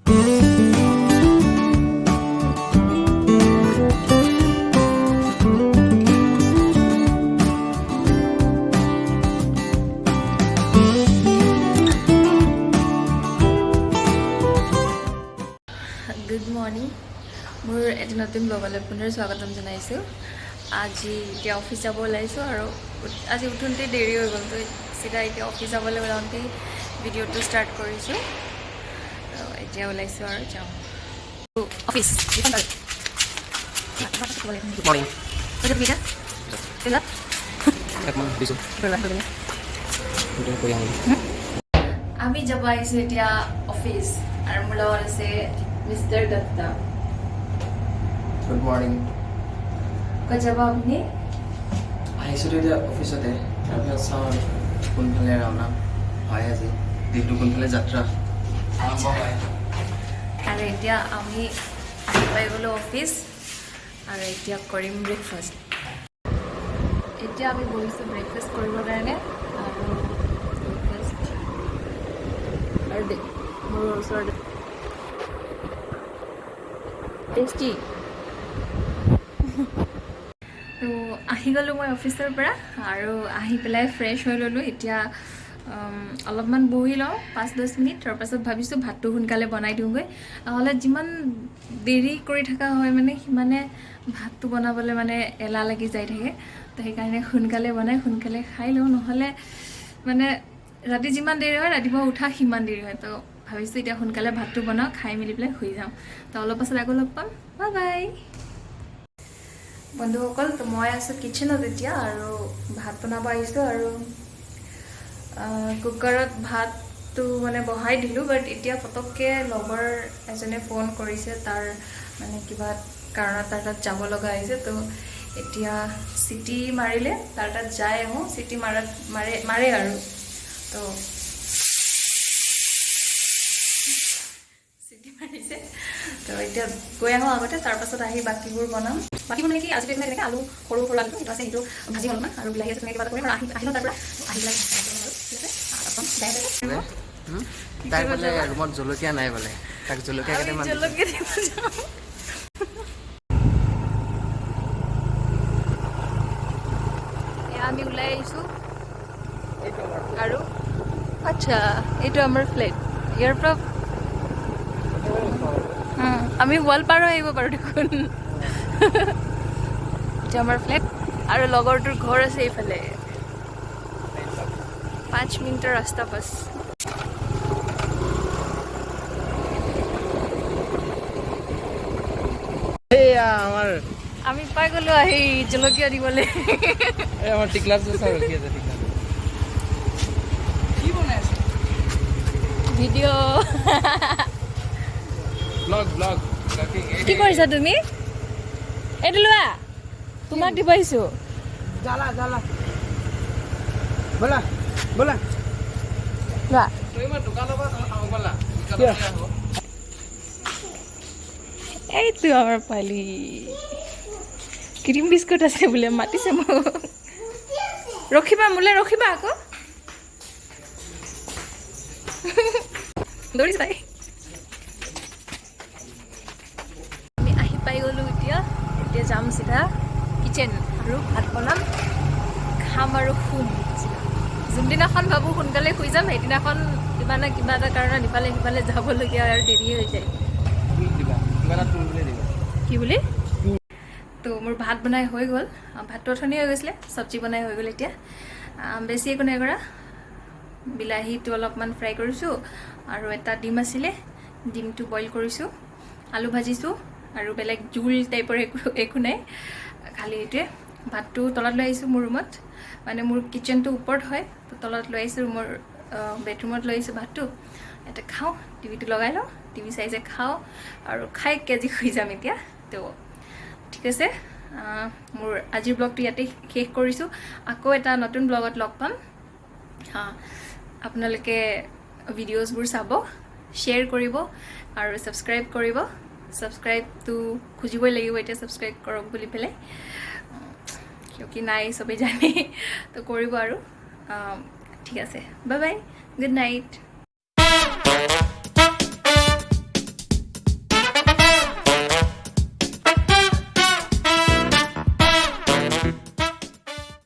Good morning. মোৰ এটি নতুন ব্লগলৈ পুনৰ স্বাগতম জনাইছোঁ। আজি এতিয়া অফিচ যাব ওলাইছোঁ আৰু আজি উঠোঁতে দেৰি হৈ গ'ল। তো চিধা এতিয়া অফিচ যাবলৈ ওলাওঁতেই ভিডিঅ'টো ষ্টাৰ্ট কৰিছোঁ। তো এতিয়া ওলাইছোঁ আৰু যাওঁ অফিচ। Good morning. কৰিবা। অকণমান ভাবিছোঁ কৰি আহোঁ। আমি যাব আহিছোঁ এতিয়া অফিচ আৰু মোৰ লগত আছে মিষ্টাৰ দত্ত। Good morning. ক'ত যাব আপুনি? আহিছোঁতো এতিয়া অফিচতে। তাৰপিছত চাওঁ আৰু কোনফালে ৰাওনা হয়, আজি দিনটো কোনফালে যাত্ৰা আৰম্ভ হয়। আৰু এতিয়া আমি আহি পাই গ'লোঁ অফিচ আৰু এতিয়া কৰিম ব্ৰেকফাষ্ট। এতিয়া আমি বহিছোঁ ব্ৰেকফাষ্ট কৰিবৰ কাৰণে আৰু ব্ৰেকফাষ্ট আৰু মোৰ ওচৰত টেষ্টি। তো আহি গ'লোঁ মই অফিচৰ পৰা আৰু আহি পেলাই ফ্ৰেছ হৈ ল'লোঁ। এতিয়া অলপমান বহি লওঁ 5-10 মিনিট। তাৰপাছত ভাবিছোঁ ভাতটো সোনকালে বনাই দিওঁগৈ। নহ'লে যিমান দেৰি কৰি থকা হয়, মানে সিমানে ভাতটো বনাবলৈ মানে এলাহ লাগি যাই থাকে। তো সেইকাৰণে সোনকালে বনাই সোনকালে খাই লওঁ। নহ'লে মানে ৰাতি যিমান দেৰি হয়, ৰাতিপুৱা উঠা সিমান দেৰি হয়। তো ভাবিছোঁ এতিয়া সোনকালে ভাতটো বনাওঁ, খাই মেলি পেলাই শুই যাওঁ। তো অলপ পাছত আকৌ লগ পাম। Bye bye. বন্ধুসকল, তো মই আছোঁ কিটচেনত এতিয়া আৰু ভাত বনাব আহিছোঁ আৰু কুকাৰত ভাতটো মানে বহাই দিলোঁ। বাট এতিয়া পটককৈ লগৰ এজনে ফোন কৰিছে, তাৰ মানে কিবা কাৰণত তাৰ তাত যাব লগা হৈছে। তো এতিয়া চিটি মাৰিলে, তাৰ তাত যাই আহোঁ। চিটি মাৰাত মাৰে মাৰে আৰু তো চিটি মাৰিছে। তো এতিয়া গৈ আহোঁ আগতে, তাৰপাছত আহি বাকীবোৰ বনাম। বাকীবোৰ মানে কি, আজি মানে তেনেকৈ আলু, সৰু সৰু আলুটো সেইটো আছে, সেইটো ভাজিম অলপমান আৰু বিলাহী আছে, তেনেকৈ কিবা এটা কৰিম আৰু আহি আহিলোঁ তাৰ পৰা আহি পেলাই আৰু ঠিক আছে, অলপমান বেয়া। তাই বোলে ৰুমত জলকীয়া নাই বোলে, তাক জলকীয়া কেইটামান দিছোঁ। জলকীয়া দিব যাওঁ। এয়া আমি ওলাই আহিছোঁ আৰু আচ্ছা, এইটো আমাৰ ফ্লেট। ইয়াৰ পৰা আমি ৱাল পাৰ হৈ আহিব পাৰোঁ দেখোন। এইটো আমাৰ ফ্লেট আৰু লগৰটোৰ ঘৰ আছে এইফালে, 5 মিনিটৰ ৰাস্তা বাছ। এইয়া আমাৰ আমি পাই গ'লো আহি জলকীয়া দিবলৈ। এই আমাৰ টিকলা ছাৰ ৰখি আছে, টিকলা। কি বনাই আছে? ভিডিঅ'। Blog, blog. কি কৰিছা তুমি? এইটো লোৱা, তোমাক দিব আহিছোঁ। জ্বালা জ্বালা, ব'লা ব'লা। লোৱা। দোকানৰ পৰা ব'লা। এইটো আমাৰ পোৱালি। ক্ৰীম বিস্কুট আছে বোলে, মাতিছে মোক। ৰখিবা, মোলৈ ৰখিবা আকৌ। দৌৰিছে তাই। আমি আহি পাই গ'লোঁ এতিয়া। এতিয়া যাম চিধা কিচেন আৰু ভাত বনাম, খাম আৰু শুম চিধা। যোনদিনাখন ভাবোঁ সোনকালে শুই যাম, সেইদিনাখন কিবা না কিবা এটা কাৰণত ইফালে সিফালে যাবলগীয়া হয় আৰু দেৰি হৈ যায়। দিবা কিবা এটা তোৰ বুলি দিবা। কি বুলি? তো মোৰ ভাত বনাই হৈ গ'ল। ভাতটো অথনি হৈ গৈছিলে, চব্জি বনাই হৈ গ'ল। এতিয়া বেছি একো নাই কৰা। বিলাহীটো অলপমান ফ্ৰাই কৰিছোঁ আৰু এটা ডিম আছিলে, ডিমটো বইল কৰিছোঁ, আলু ভাজিছোঁ আৰু বেলেগ জোল টাইপৰ একো একো নাই, খালি এইটোৱে। ভাতটো তলত লৈ আহিছোঁ মোৰ ৰুমত। মানে মোৰ কিটচেনটো ওপৰত হয়, তো তলত লৈ আহিছোঁ, ৰুমৰ বেডৰুমত লৈ আহিছোঁ ভাতটো। ইয়াতে খাওঁ, টিভিটো লগাই লওঁ, টিভি চাই চাই খাওঁ আৰু খাই কেজি শুই যাম এতিয়া। তো ঠিক আছে, মোৰ আজিৰ ব্লগটো ইয়াতে শেষ কৰিছোঁ। আকৌ এটা নতুন ব্লগত লগ পাম। আপোনালোকে ভিডিঅ'জবোৰ চাব, শ্বেয়াৰ কৰিব আৰু ছাবস্ক্ৰাইব কৰিব। ছাবস্ক্ৰাইবটো খুজিবই লাগিব এতিয়া, ছাবস্ক্ৰাইব কৰক বুলি পেলাই। কিয় কি নাই, চবেই জানে। তো কৰিব আৰু। ঠিক আছে, বাই বাই, গুড নাইট।